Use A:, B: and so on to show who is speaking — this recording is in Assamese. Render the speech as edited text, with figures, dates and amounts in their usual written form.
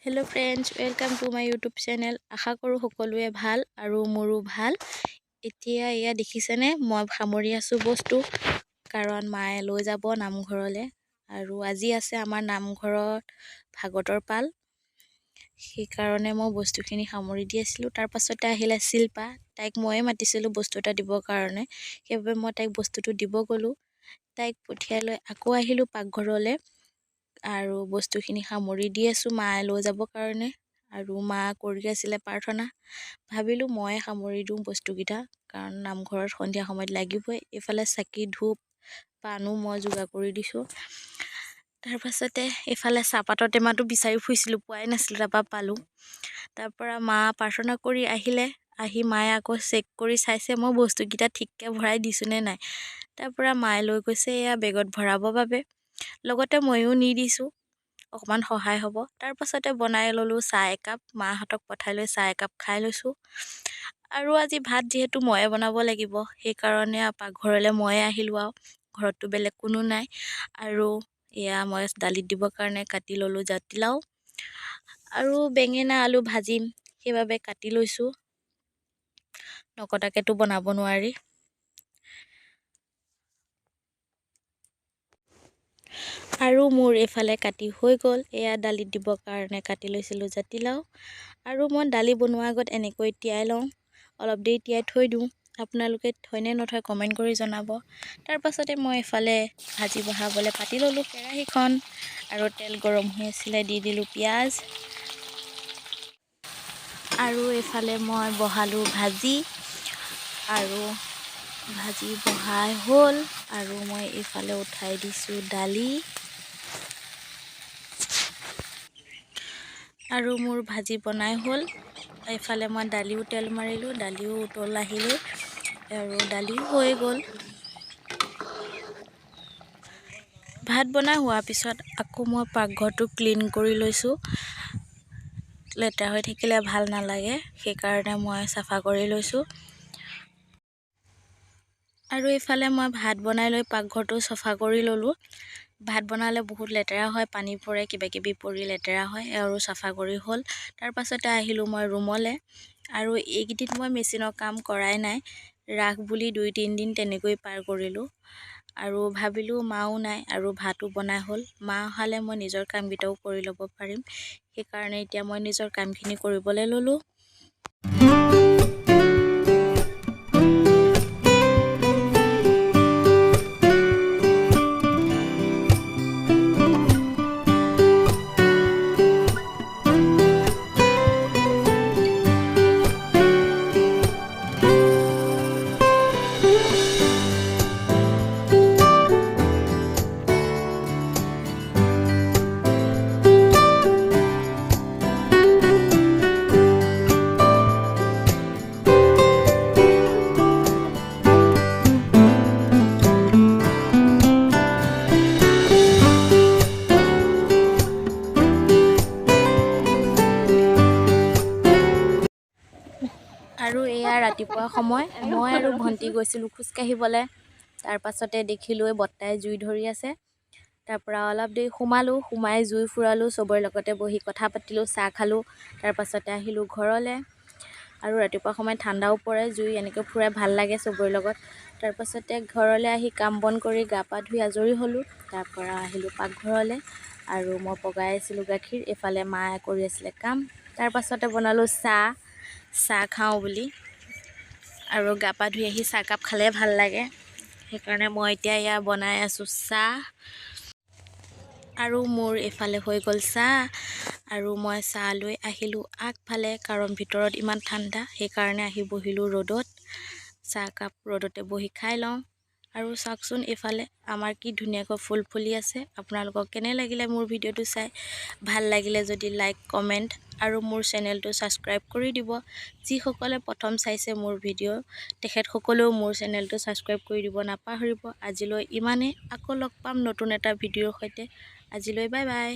A: Hello friends, welcome to my YouTube channel. আশা কৰোঁ সকলোৱে ভাল আৰু মোৰো ভাল। এতিয়া এয়া দেখিছেনে, মই সামৰি আছোঁ বস্তু, কাৰণ মায়ে লৈ যাব নামঘৰলৈ। আৰু আজি আছে আমাৰ নামঘৰত ভাগৱতৰ পাল, সেইকাৰণে মই বস্তুখিনি সামৰি দি আছিলোঁ। তাৰ পাছতে আহিলে শিল্পা, তাইক ময়ে মাতিছিলোঁ বস্তু এটা দিবৰ কাৰণে, সেইবাবে মই তাইক বস্তুটো দিব গ'লোঁ। তাইক পঠিয়াই লৈ আকৌ আহিলোঁ পাকঘৰলৈ আৰু বস্তুখিনি সামৰি দি আছোঁ মায়ে লৈ যাবৰ কাৰণে। আৰু মা কৰি আছিলে প্ৰাৰ্থনা, ভাবিলোঁ ময়ে সামৰি দিওঁ বস্তুকেইটা, কাৰণ নামঘৰত সন্ধিয়া সময়ত লাগিবই। এইফালে চাকি ধূপ পাণো মই যোগাৰ কৰি দিছোঁ। তাৰপাছতে এইফালে চাহপাতৰ টেমাটো বিচাৰি ফুৰিছিলোঁ, পোৱাই নাছিলোঁ, তাৰপৰা পালোঁ। তাৰপৰা মা প্ৰাৰ্থনা কৰি আহিলে, আহি মায়ে আকৌ চেক কৰি চাইছে মই বস্তুকেইটা ঠিককৈ ভৰাই দিছোঁনে নাই। তাৰপৰা মায়ে লৈ গৈছে এয়া বেগত ভৰাবৰ বাবে, লগতে ময়ো নি দিছোঁ, অকণমান সহায় হ'ব। তাৰপাছতে বনাই ল'লোঁ চাহ একাপ, মাহঁতক পঠাই লৈ চাহ একাপ খাই লৈছোঁ। আৰু আজি ভাত যিহেতু ময়ে বনাব লাগিব, সেইকাৰণে পাকঘৰলৈ ময়ে আহিলোঁ, আৰু ঘৰততো বেলেগ কোনো নাই। আৰু এয়া মই দালিত দিবৰ কাৰণে কাটি ল'লোঁ জাতিলাও আৰু বেঙেনা আলু ভাজিম, সেইবাবে কাটি লৈছোঁ, নকটাকৈতো বনাব নোৱাৰি। আৰু মোৰ এইফালে কাটি হৈ গ'ল, এয়া দালিত দিবৰ কাৰণে কাটি লৈছিলোঁ জাতিলাও। আৰু মই দালি বনোৱাৰ আগত এনেকৈ তিয়াই লওঁ, অলপ দেৰি তিয়াই থৈ দিওঁ। আপোনালোকে থয়নে নথয় কমেণ্ট কৰি জনাব। তাৰপাছতে মই এইফালে ভাজি বহাবলৈ পাতি ল'লোঁ কেৰাহীখন, আৰু তেল গৰম হৈ আছিলে, দি দিলোঁ পিঁয়াজ। আৰু এইফালে মই বহালোঁ ভাজি, আৰু ভাজি বহাই হ'ল। আৰু মই এইফালে উঠাই দিছোঁ দালি। আৰু মোৰ ভাজি বনাই হ'ল। এইফালে মই দালিও তেল মাৰিলোঁ, দালিও উতল আহিলেই আৰু দালিও হৈ গ'ল। ভাত বনাই হোৱাৰ পিছত আকৌ মই পাকঘৰটো ক্লিন কৰি লৈছোঁ, লেতেৰা হৈ থাকিলে ভাল নালাগে, সেইকাৰণে মই চাফা কৰি লৈছোঁ। আৰু এইফালে মই ভাত বনাই লৈ পাকঘৰটো চফা কৰি ল'লোঁ। ভাত বনালে বহুত লেতেৰা হয়, পানী পৰে, কিবাকিবি পৰি লেতেৰা হয়, আৰু চাফা কৰি হ'ল। তাৰপাছতে আহিলোঁ মই ৰুমলৈ। আৰু এইকেইদিন মই মেচিনৰ কাম কৰাই নাই, ৰাস বুলি 2-3 দিন তেনেকৈ পাৰ কৰিলোঁ। আৰু ভাবিলোঁ মাও নাই আৰু ভাতো বনাই হ'ল, মা অহালে মই নিজৰ কামকেইটাও কৰি ল'ব পাৰিম, সেইকাৰণে এতিয়া মই নিজৰ কামখিনি কৰিবলৈ ল'লোঁ। আৰু এয়া ৰাতিপুৱা সময়, মই আৰু ভণ্টি গৈছিলোঁ খোজকাঢ়িবলৈ। তাৰপাছতে দেখিলোঁ বৰ্তাই জুই ধৰি আছে। তাৰপৰা অলপ দেৰি সোমালোঁ, সোমাই জুই ফুৰালোঁ, চবৰে লগতে বহি কথা পাতিলোঁ, চাহ খালোঁ। তাৰপাছতে আহিলোঁ ঘৰলৈ। আৰু ৰাতিপুৱা সময়ত ঠাণ্ডাও পৰে, জুই এনেকৈ ফুৰাই ভাল লাগে চবৰে লগত। তাৰপাছতে ঘৰলৈ আহি কাম বন কৰি গা পা ধুই আজৰি হ'লোঁ। তাৰপৰা আহিলোঁ পাকঘৰলৈ আৰু মই পগাই আছিলোঁ গাখীৰ, এইফালে মায়ে কৰি আছিলে কাম। তাৰপাছতে বনালোঁ চাহ, চাহ খাওঁ বুলি। আৰু গা পা ধুই আহি চাহকাপ খালে ভাল লাগে, সেইকাৰণে মই এতিয়া এয়া বনাই আছোঁ চাহ। আৰু মোৰ এইফালে হৈ গ'ল চাহ। আৰু মই চাহ লৈ আহিলোঁ আগফালে, কাৰণ ভিতৰত ইমান ঠাণ্ডা, সেইকাৰণে আহি বহিলোঁ ৰ'দত। চাহকাপ ৰ'দতে বহি খাই লওঁ। আৰু চাওকচোন এইফালে আমাৰ কি ধুনীয়াকৈ ফুল ফুলি আছে। আপোনালোকক কেনে লাগিলে মোৰ ভিডিঅ'টো চাই? ভাল লাগিলে যদি লাইক, কমেণ্ট আৰু মোৰ চেনেলটো ছাবস্ক্ৰাইব কৰি দিব। যিসকলে প্ৰথম চাইছে মোৰ ভিডিঅ', তেখেতসকলেও মোৰ চেনেলটো ছাবস্ক্ৰাইব কৰি দিব নাপাহৰিব। আজিলৈ ইমানেই, আকৌ লগ পাম নতুন এটা ভিডিঅ'ৰ সৈতে। আজিলৈ বাই বাই।